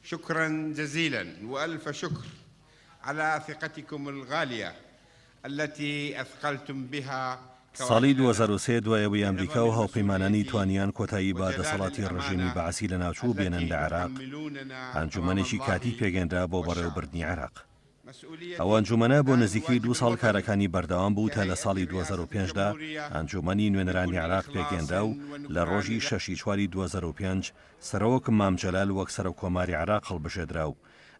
شكرا جزيلا وألف شكر على ثقتكم الغالية التي أثقلتم بها ساڵی 2003 دوای ئەوەی ئەمریکا و هاوپەیمانانی توانیان کۆتایی بە دەسەڵاتی ڕژێمی بەعسی لەناوچوو بێنن لە عێراق، ئەنجومەنێکی کاتی پێکهێنرا بۆ بەڕێوەبردنی عێراق. ئەو ئەنجومەنە بۆ نزیکەی دوو ساڵ کارەکانی بەردەوام بوو تا لە ساڵی 2005 دا ئەنجومەنی نوێنەرانی عێراق پێکهێنرا و لە ڕۆژی شەش ی چواری 2005 سەرۆک مام جەلال وەک سەرۆک کۆماری عێراق هەڵبژێردرا و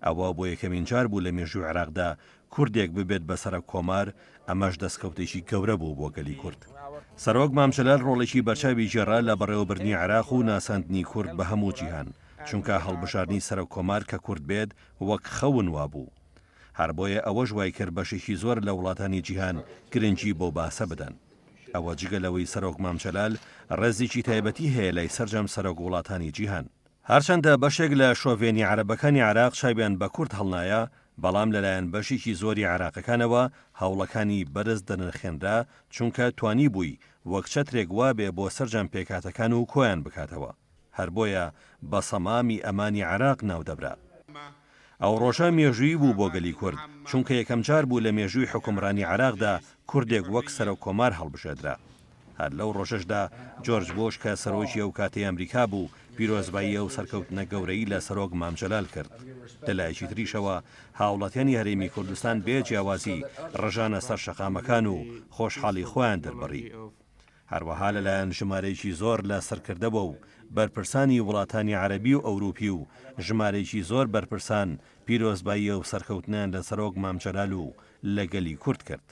ئەوە بۆ یەکەمین جار بوو لە مێژووی عێراقدا کوردێک ببێت بە سەرۆک کۆمار، ئەمەش دەستکەوتێکی گەورە بوو بۆ گەلی کورد. سەرۆک مام جەلال ڕۆڵێکی بەرچاوی گێڕا لە بەڕێوەبردنی عێراق و ناساندنی کورد بە هەموو جیهان، چونکە هەڵبژاردنی سەرۆک کۆمار کە کورد بێت وەک خەون وابوو. هەر بۆیە ئەوەش وایکرد بەشێکی زۆر لە وڵاتانی جیهان گرنگی بەو باسە بدەن. ئەوە جگە لەوەی سەرۆک مام جەلال ڕێزێکی تایبەتی هەیە لای سەرجەم سەرۆک وڵاتانی جیهان. هەرچەندە بەشێک لە شۆڤێنی عەرەبەکانی عێراق چاویان بە کورد هەڵنایە، بەڵام لەلایەن بەشێکی زۆری عێراقەکانەوە هەوڵەکانی بەرز دەنرخێنرا، چونکە توانیبووی وەک چەترێک وابێ بۆ سەرجەم پێکهاتەکان و کۆیان بکاتەوە. هەر بۆیە بە سەمامی ئەمانی عێراق ناودەبرا. ئەو ڕۆژە مێژوویی بوو بۆ گەلی کورد، چونکە یەکەمجار بوو لە مێژووی حوکمڕانی عێراقدا کوردێک وەک سەرۆک کۆمار هەڵبژێردرا. هەر لەو ڕۆژەشدا جۆرج بۆش کە سەرۆکی ئەو کاتەی ئەمریکا بوو، پیرۆزبایی ئەو سەرکەوتنە گەورەی لە سەرۆک مام جەلال کرد. لە لایەکی تریشەوە هاوڵاتیانی هەرێمی کوردستان بێ جیاوازی ڕژانە سەر شەقامەکان و خۆشحاڵی خۆیان دەربڕی. هەروەها لەلایەن ژمارەیەکی زۆر لە سەرکردەوە و بەرپرسانی وڵاتانی عەرەبی و ئەوروپی و ژمارەیەکی زۆر بەرپرسان پیرۆزبایی ئەو سەرکەوتنەیان لە سەرۆک مام جەلال و لە گەلی کورد کرد.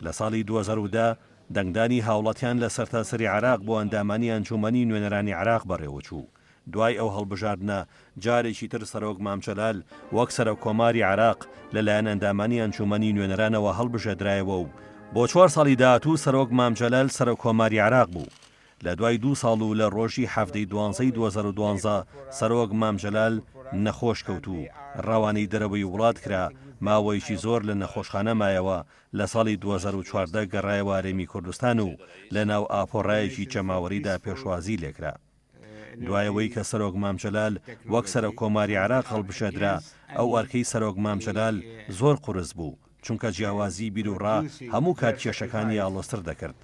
لە ساڵی 2010 دەنگدانی هاوڵاتیان لە سەرتاسەری عێراق بۆ ئەندامانی ئەنجوومەنی نوێنەرانی عێراق بەڕێوەچوو، دوای ئەو هەڵبژاردنە جارێکی تر سەرۆک مام جەلال وەک سەرۆک کۆماری عێراق لەلایەن ئەندامانی ئەنجوومەنی نوێنەرانەوە هەڵبژێدرایەوە و بۆ چوار ساڵی داهاتوو سەرۆک مام جەلال سەرۆک کۆماری عێراق بوو. لە دوای دوو ساڵ و لە ڕۆژی حەڤدە ی دوانزەی 2012 سەرۆک مام جەلال نەخۆش کەوت و ڕەوانەی دەرەوەی وڵات کرا، ماوەیەکی زۆر لە نەخۆشخانە مایەوە، لە ساڵی 2014 گەڕایەوە هەرێمی کوردستان و لە ناو ئاپۆڕایەکی جەماوەریدا پێشوازی لێکرا. دوای ئەوەی کە سەرۆک مام جەلال وەک سەرۆک کۆماری عێراق هەڵبژێردرا، ئەو ئەرکەی سەرۆک مام جەلال زۆر قورس بوو، چونکە جیاوازی بیروڕا هەموو کات کێشەکانی ئاڵۆزتر دەکرد.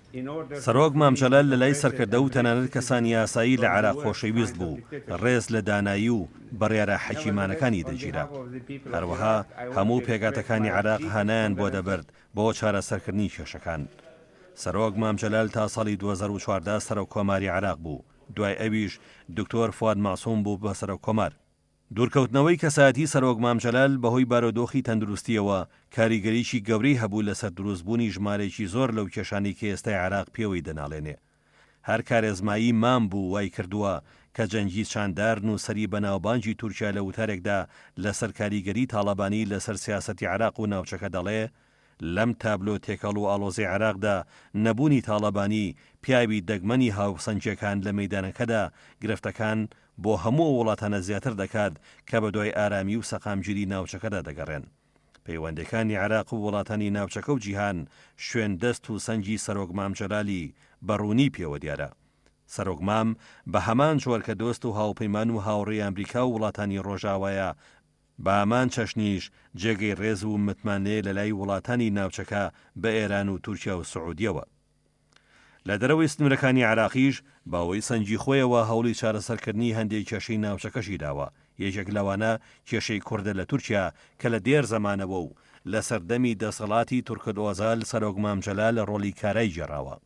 سەرۆک مام جەلال لە لای سەرکردە و تەنانەت کەسانی ئاسایی لە عێراق خۆشەویست بوو، ڕێز لە دانایی و بڕیارە حەکیمانەکانی دەگیرا. هەروەها هەموو پێکهاتەکانی عێراق هانایان بۆ دەبرد بۆ چارەسەرکردنی کێشەکان. سەرۆک مام جەلال تا ساڵی 2014 سەرۆک کۆماری عێراق بوو، دوای ئەویش دکتۆر فواد مەعسوم بوو بە سەرۆک کۆمار. دوورکەوتنەوەی کەسایەتی سەرۆک مام جەلال بەهۆی بارودۆخی تەندروستییەوە کاریگەریی گەورەی هەبوو لەسەر دروستبوونی ژمارەیەکی زۆر لەو کێشانەی کە ئێستای عێراق پێوەی دەناڵێنێ. هەر کارێزمایی مام بوو وای کردووە کە جەنگیز چاندار نووسەری بەناوبانگی تورکیا لە وتارێکدا لەسەر کاریگەری تاڵەبانی لەسەر سیاسەتی عێراق و ناوچەکە دەڵێ لەم تابلۆ تێکەڵ و ئاڵۆزەی عێراقدا نەبوونی تاڵەبانی پیاوی دەگمەنی هاوسەنگیەکان لە مەیدانەکەدا گرفتەکان بۆ هەموو ئەو وڵاتانە زیاتر دەکات کە بەدوای ئارامی و سەقامگیری ناوچەکەدا دەگەڕێن. پەیوەندیەکانی عێراق و وڵاتانی ناوچەکە و جیهان شوێن دەست و سەنگی سەرۆک مام جەلالی بە ڕوونی پێوە دیارە. سەرۆک مام بە هەمان جۆر کە دۆست و هاوپەیمان و هاوڕێی ئەمریکا و وڵاتانی ڕۆژاوایە بە هەمان چەشنیش جێگەی ڕێز و متمانەیە لە لای وڵاتانی ناوچەکە بە ئێران و تورکیا و سعودیەوە. لە دەرەوەی سنوورەکانی عێراقیش بەهۆی سەنگی خۆیەوە هەوڵی چارەسەرکردنی هەندێک کێشەی ناوچەکەشی داوە، یەکێک لەوانە کێشەی کوردە لە تورکیا کە لە دێر زەمانەوە و لە سەردەمی دەسەڵاتی تورکت ئۆزال سەرۆک مام جەلال ڕۆڵی کارای گێڕاوە.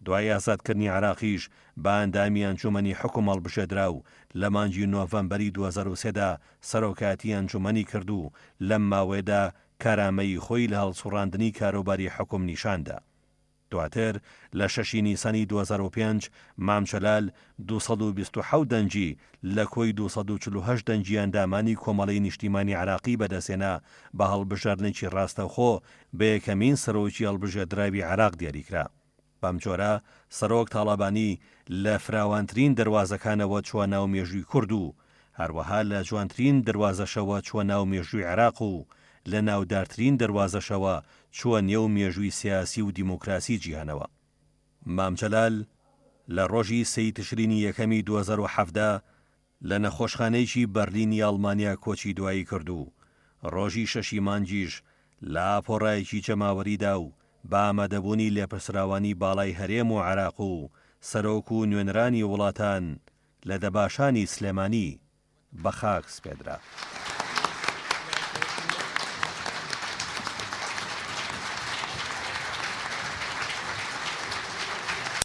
دوای ئازادکردنی عێراقیش بە ئەندامی ئەنجومەنی حوکم هەڵبژێردرا و لە مانگی نۆڤەمبەری 2003 دا سەرۆکایەتی ئەنجومەنی کرد و لەم ماوەیەدا کارامەیی خۆی لە هەڵسوڕاندنی کاروباری حوکم نیشاندا. دواتر لە شەشی نیسانی 2005 مام جەلال 227 دەنگی لە کۆی 248 دەنگی ئەندامانی کۆمەڵەی نیشتیمانی عێراقی بەدەستهێنا بە هەڵبژاردنێکی ڕاستەوخۆ بە یەکەمین سەرۆکی هەڵبژێردراوی عێراق دیاریکرا. بەمجۆرە سەرۆک تاڵەبانی لە فراوانترین دەروازەکانەوە چووە ناو مێژووی کورد و هەروەها لە جوانترین دەروازەشەوە چووە ناو مێژووی عێراق و لە ناودارترین دەروازەشەوە چووە نێو مێژووی سیاسی و دیموکراسی جیهانەوە. مام جەلال لە ڕۆژی سێی تشرینی یەکەمی 2017. لە نەخۆشخانەیەکی بەرلینی ئەڵمانیا کۆچی دوایی کرد و ڕۆژی شەشی مانگیش لە ئاپۆرایەکی جەماوەریدا و بە ئامادەبوونی لێپرسراوانی باڵای هەرێم و عێراق و سەرۆک و نوێنەرانی وڵاتان لە دەباشانی سلێمانی بە خاک سپێدرا.